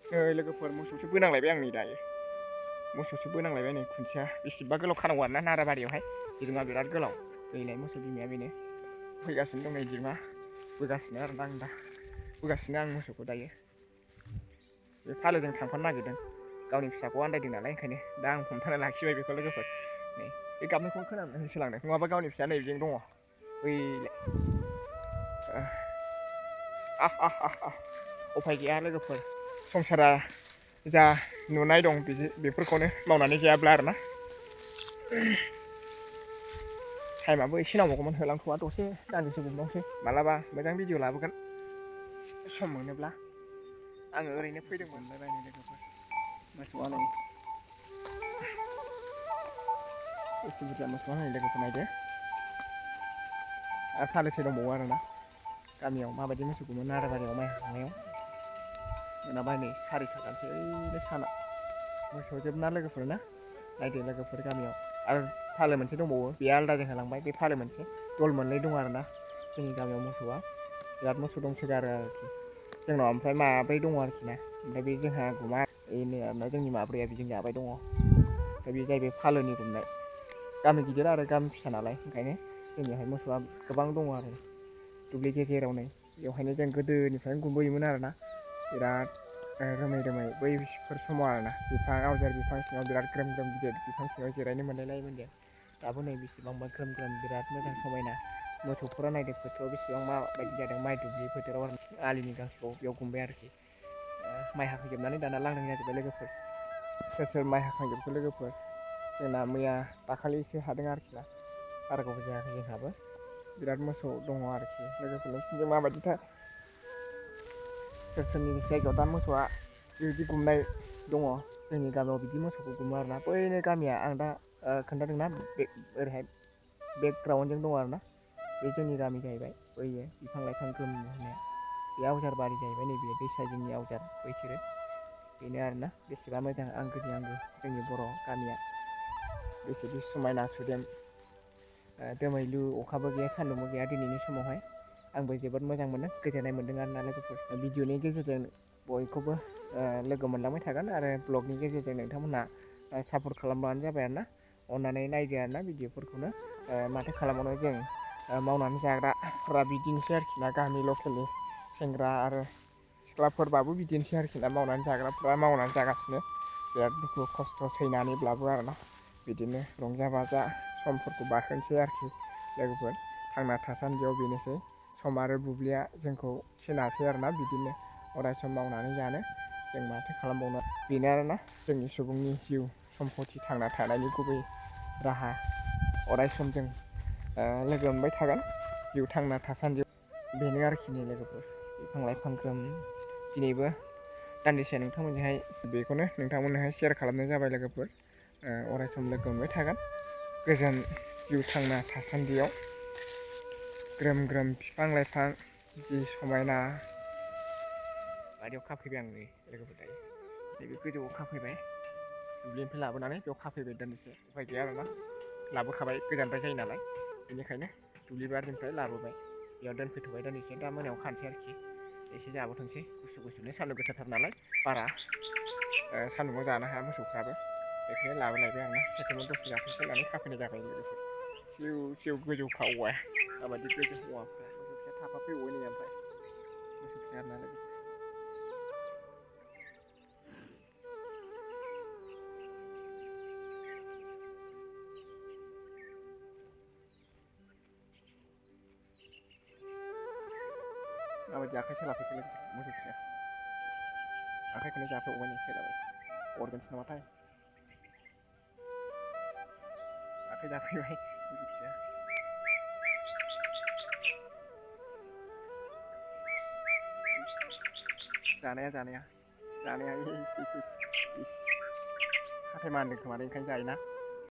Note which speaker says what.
Speaker 1: लोगोफोर मोसौसो बोनांलायबाय आं नै दायो मोसौसो बोनांलायबाय नै खुन्थिया बेसेबा गोलाव खानांगौ आरोना नाराबारियावहाय दिरुङा बिराद गोलाव दैलाय मोसौ बिमाया बेनो फैगासिनो दं नै दिरुङा बोगासिनो आरोना आं दा बोगासिनो आं मोसौखौ दायो बे फालोजों थांफानो नागिरदों गावनि फिसाखौ आन्दायदों नालाय ओंखायनो दा आं हमथाना लाखिबाय बेखौ लोगोफोर नै बे गाबनायखौनो खोनानो होसोलांदों नङाबा गावनि फिसाया नै बिजों दङ बैलाय उफाय गैया लोगोफोर संसारा जा नुनाय दं बेफोरखौनो मावनानै जायाब्ला आरोना टाइमाबो एसे नांबावगौमोन होलांथ'वा दसे दान्दिसे गुमबावसै मालाबा मोजां भिडिअ लाबोगोन सम मोनोब्ला आङो ओरैनो फैदोंमोन रायलायनो लोगोफोर मोसौआ नै एसे बुरजा मोसौआ नै लोगोफोर नायदो आरो फालोसे दंबावो आरोना गामियाव माबायदि मोसौ गुमो नाराबारियाव माइ हाखांनायाव मोनाबाय नै 4:30 जानोसै ओइनो साना मोसौ जोबना लोगोफोर ना नायदो लोगोफोर गामियाव आरो फालो मोनसे दंबावो बेयो आलदाजों होलांबाय बे फालो मोनसे दल मोननै दं आरोना जोंनि गामियाव मोसौआ बिराद मोसौ दंसोगारो आरोखि जोंनाव ओमफ्राय माब्रै दङ आरोखि ना ओमफ्राय बे जोंहा गुमा बेनो आरोना जोंनि माब्रैया बिजों जाबाय दङ ओमफ्राय बे जाहैबाय फालोनि गुमनाय गामि गिदिर आरो गामि फिसा नालाय ओंखायनो जोंनियावहाय मोसौआ गोबां दङ आरो दुब्लि गेजेराव नै बेवहायनो जों गोदोनिफ्रायनो गुमबोयोमोन आरोना बिराद रोमै रोमै बैफोर समाव आरोना बिफां आवजार बिफां सिङाव बिराद ग्रोम ग्रोम गिदिर बिफां सिङाव जिरायनो मोनलायलायोमोन दे दाबो नै बेसेबांबा ग्रोम ग्रोम बिराद मोजां समायना मोसौफोरा नायदो फोथाराव बेसेबां माबायदि जादों माइ दुब्लि फोथाराव आरो आलिनि गांसोखौ बेयाव गुमबाय आरोखि माइ हाखांजोबनानै दाना लांदां जाजोब्बाय लोगोफोर सोर सोर माइ हाखांजोबखो लोगोफोर जोंना मैया दाखालिसो हादों आरोखि ना बारा गोबाव जायाखै जोंहाबो बिराद मोसौ दङ आरोखि लोगोफोर नोंसिनिजों माबायदिथाय सोर सोरनि जायगायाव दा मोसौआ बिदि गुमनाय दङ जोंनि गामियाव बिदि मोसौखौ गुमो आरोना बैनो गामिया आं दा खोन्थादोंना ओरैहाय बेकग्राउन्डजों दङ आरोना बे जोंनि गामि जाहैबाय बैयो बिफां लाइफां गोम होनाया बे आवजार बारि जाहैबाय नैबे दैसा जिंनि आवजार बैसोरो बेनो आरोना बेसेबा मोजां आंगोनि आंगो जोंनि बर' गामिया बेसेदि समायना सुदेम दोमैलु अखाबो गैया सान्दुंबो गैया दिनैनि समावहाय आंबो जोबोद मोजां मोनदों गोजोननाय मोन्दों आरोना लोगोफोर भिडिअनि गेजेरजों बयखौबो लोगो मोनलांबाय थागोन आरो ब्लगनि गेजेरजों नोंथांमोनहा सापर्ट खालामबानो जाबाय आरोना अननानै नायदो आरोना भिडिअफोरखौनो माथो खालामबावनो जों मावनानै जाग्राफ्रा बिदिनोसै आरोखि ना गामि लकेलनि सेंग्रा आरो सिख्लाफोरबाबो बिदिनोसै आरोखि ना मावनानै जाग्राफ्रा मावनानै जागासिनो बिराद दुखु खस्थ' सैनानैब्लाबो आरोना बिदिनो रंजा बाजा समफोरखौ बारहोनोसै आरोखि लोगोफोर थांना थासान्दियाव बेनोसै सम आरो बुब्लिया जोंखौ थिनासै आरोना बिदिनो अराय सम मावनानै जानो जों माथो खालामबावनो बेनो आरोना जोंनि सुबुंनि जिउ सम्पति थांना थानायनि गुबै राहा अराय सम जों लोगो मोनबाय थागोन जिउ थांना थासान्दियाव बेनो आरोखि नै लोगोफोर बिफां लाइफां ग्रोम दिनैबो दान्दिसे नोंथांमोनजोंहाय बेखौनो नोंथांमोननोहाय शेयार खालामनाय जाबाय लोगोफोर अराय सम लोगो मोनबाय थागोन गोजोन जिउ थांना थासान्दियाव ग्रोम ग्रोम बिफां लाइफां जि समायना बारियाव खाफैबाय आं नै लोगोफोर दायो नैबे गोजौआव खाफैबाय दुब्लिनिफ्राय लाबोनानै बेयाव खाफैबाय दान्दिसे उफाय गैया आरोना लाबोखाबाय गोजानद्राय जायो नालाय बेनिखायनो दुब्लि बारिनिफ्राय लाबोबाय बेयाव दोनफैथ'बाय दान्दिसे दा मोनायाव खानोसै आरोखि एसे जाबोथोंसै गुसु गुसुनो सान्दुं गोसाथार नालाय बारा सान्दुंआव जानो हाया मोसौफ्राबो बेखायनो लाबोलायबाय आरोना सायख्लुमाव दसे जाथोंसै होननानै खाफैनाय जाबाय लोगोफोर सिउ सिउ गोजौखा औवाया माबायदि गोजौ औवाफ्रा मोसौ फिसा थाफाफैबावबाय नै ओमफ्राय मोसौ फिसा आरोना लोगोफोर माबायदि आखाइ सोलाफैखो लोगोफोर मोसौ फिसाया आखाइखौनो जाफैबावबाय नै सोलाबाय अरगोनसो नामाथाय आखाइ जाफैबाय मोसौ फिसाया जानाया इस हाथाय मानदों खोमालै ओंखायनो जायोना